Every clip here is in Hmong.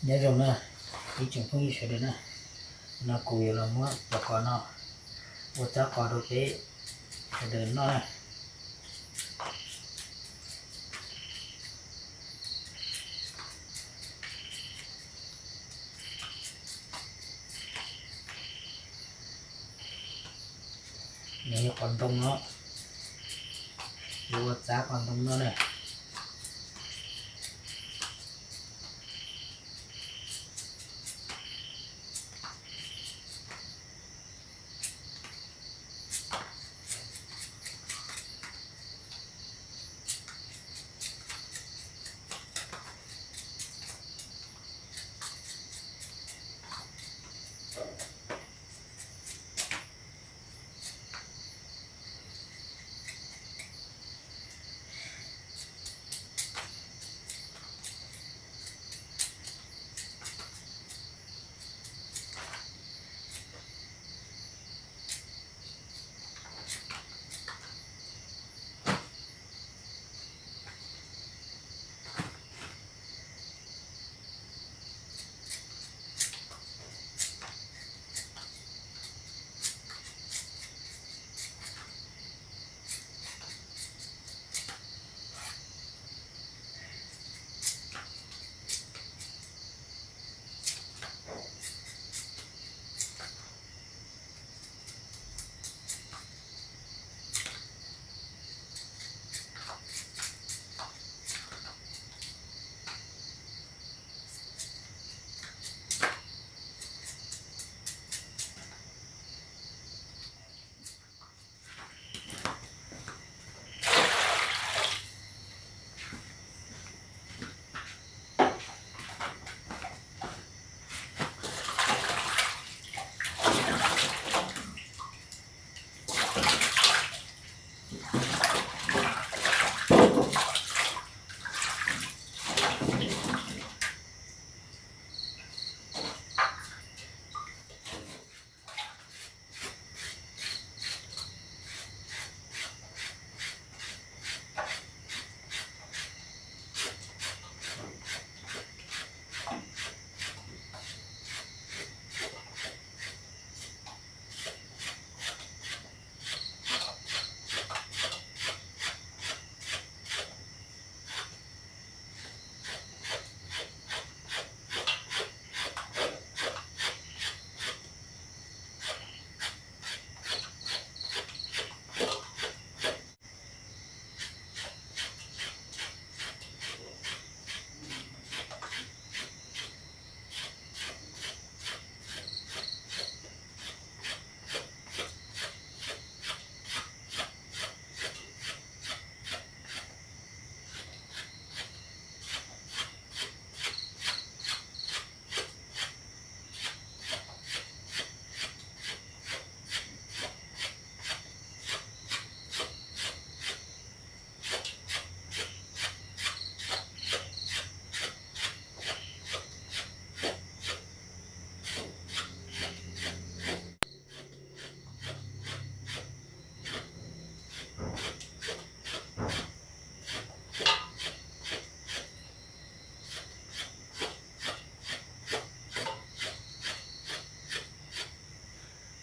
Nyob zoo na, ib tsoom phooj ywg sawv daws na, no kuv yuav los muab cov qos no ua tsab qos rau peb sawv daws noj na. Nws yog qos ntoo no, yuav ua tsab qos ntoo no na.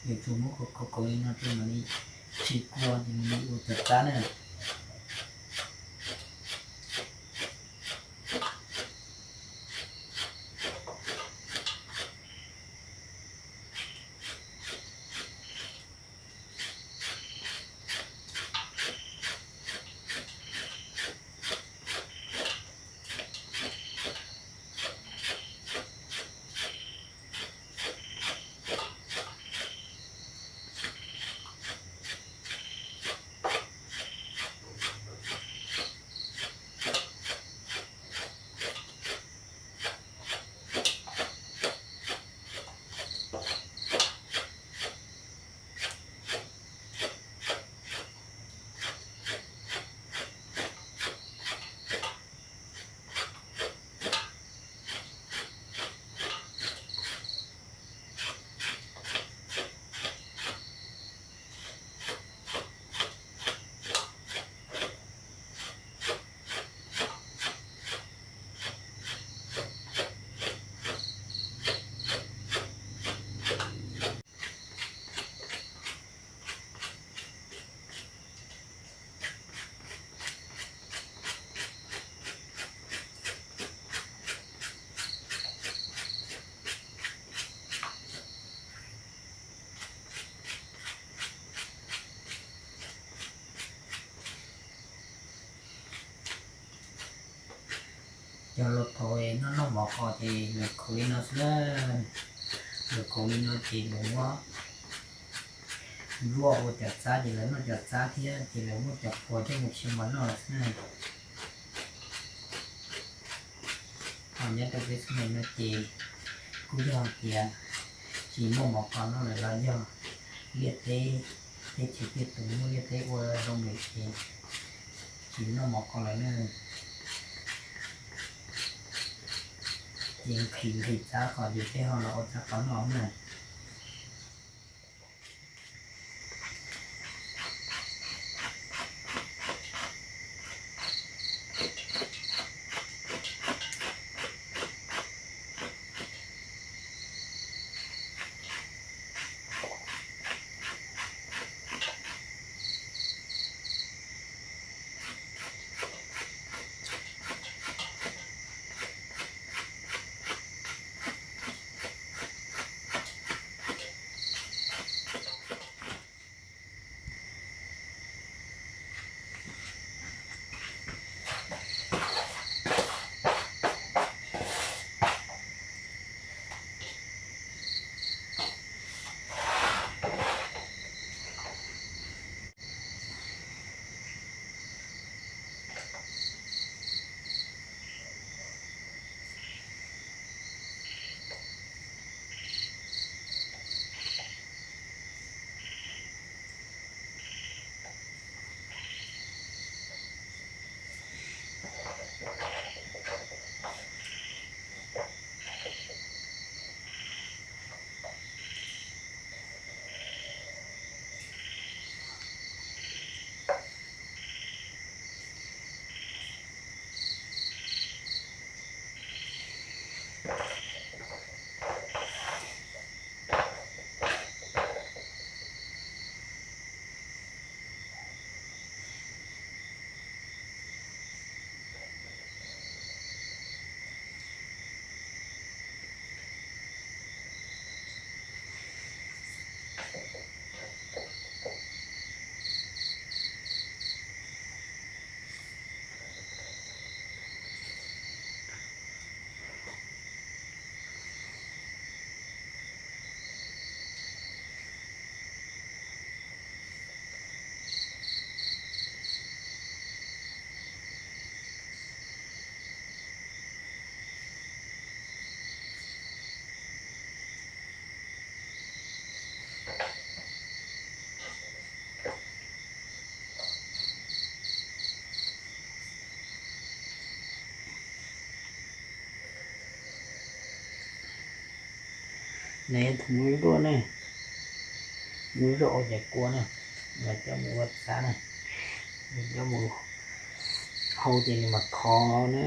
Yus tsuas muab kaus kaus li no rau mam li tsis kua ces mam li ua cov tsab na. Yog luag khaus noj noj mov qos ces luag khaus li no xwb na. Luag khaus li no ces luag muab zuaj ua cov txab ces lawv noj cov txab thiab ces lawv muab cov phuav coj mus sia mov noj lawm xwb na. Ho nyob rau peb xeem no ces kuj yog hais tias tsis muaj mov qos noj lawm los yog liaj teb, teb chaws tiaj tus muaj liaj teb ua zoo lawm ces tsis noj mov qos lawm na. Ces nqhis nqhis txab qos ces peb ho los ua txab qos noj na. Nws yog tus muv zuaj ne, muv zuaj ua cov kua na, los coj mus ua txab na, coj mus hau ces nws mam khov na.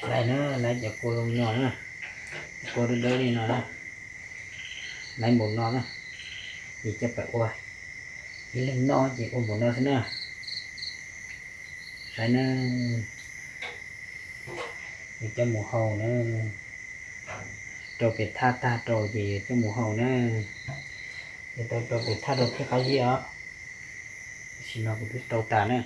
Laiv na, laiv cov kua zoo li no na, cov kua dawb dawb li no na, laiv npaum no na, ces coj pais ua, ib leeg noj ces ua npaum no xwb na. Saib na, yuav coj mus hau na, rau pem thaj tag rau ces yuav coj mus hau na, yuav tau rau pem thaj rau thiaj qab zib os, tam sim no kuv twb rau tas na.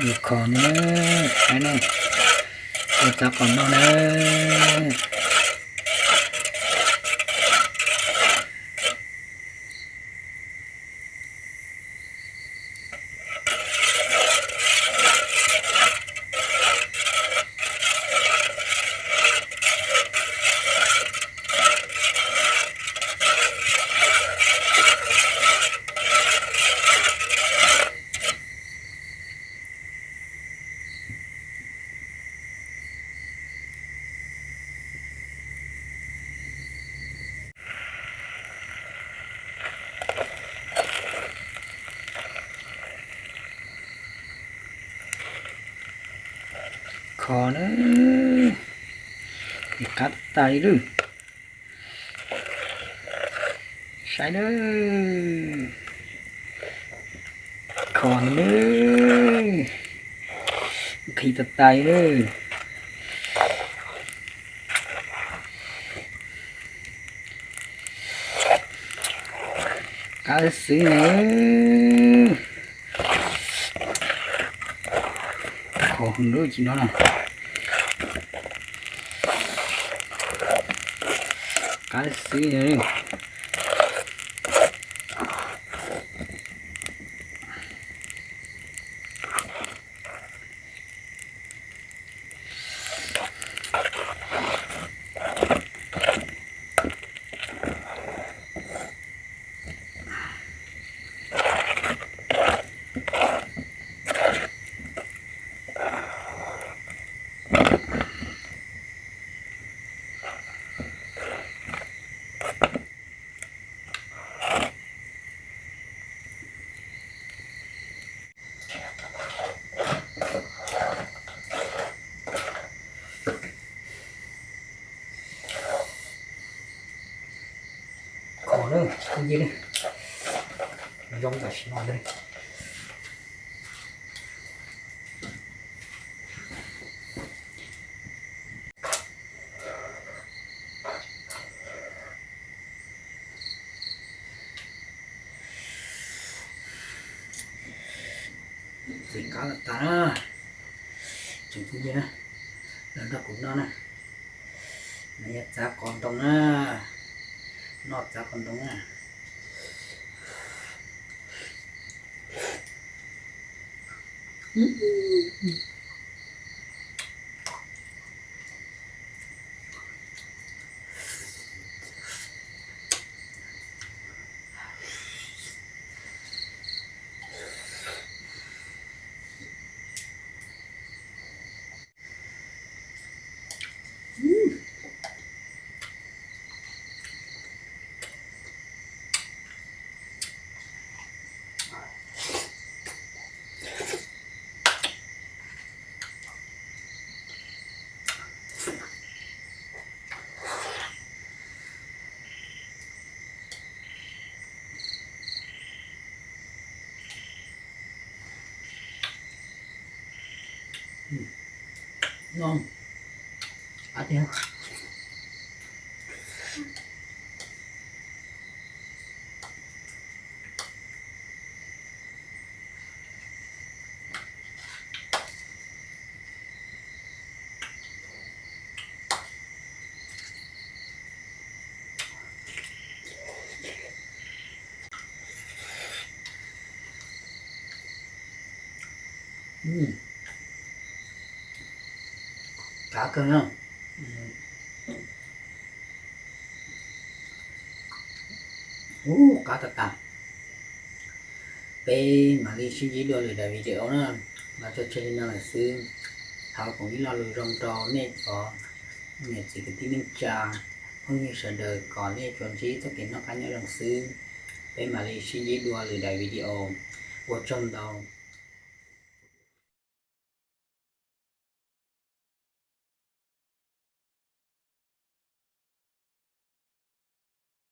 Yuav kho na, saib na, ua txav qos noj na. Kho na, qab tas li lawm. Saib na, kho na, nqhis tas tas li lawm. Qab xwb na. Kho lub cim no na. Qab xwb na. Kho na, phooj ywg na, zoo tam sim no ntag. Txiv qab tas tas na, tsoom phooj ywg na, los nrog kuv noj na. Noj txav qos ntoo na, noj txav qos ntoo na. No, qab tiag. Qab kawg na. Ub, qab tas tas. Peb mam li sib ntsib dua lwm daim video na. Los tso tseg li no lawm xwb. Thov foom ib lo lus zoo rau nej cov niam txiv kwv tij neej tsa, phooj ywg sawv daws kom nej tsuas ntsib txoj kev noj qab nyob zoo xwb. Peb mam li sib ntsib dua lwm daim video. Ua tsaug ntau.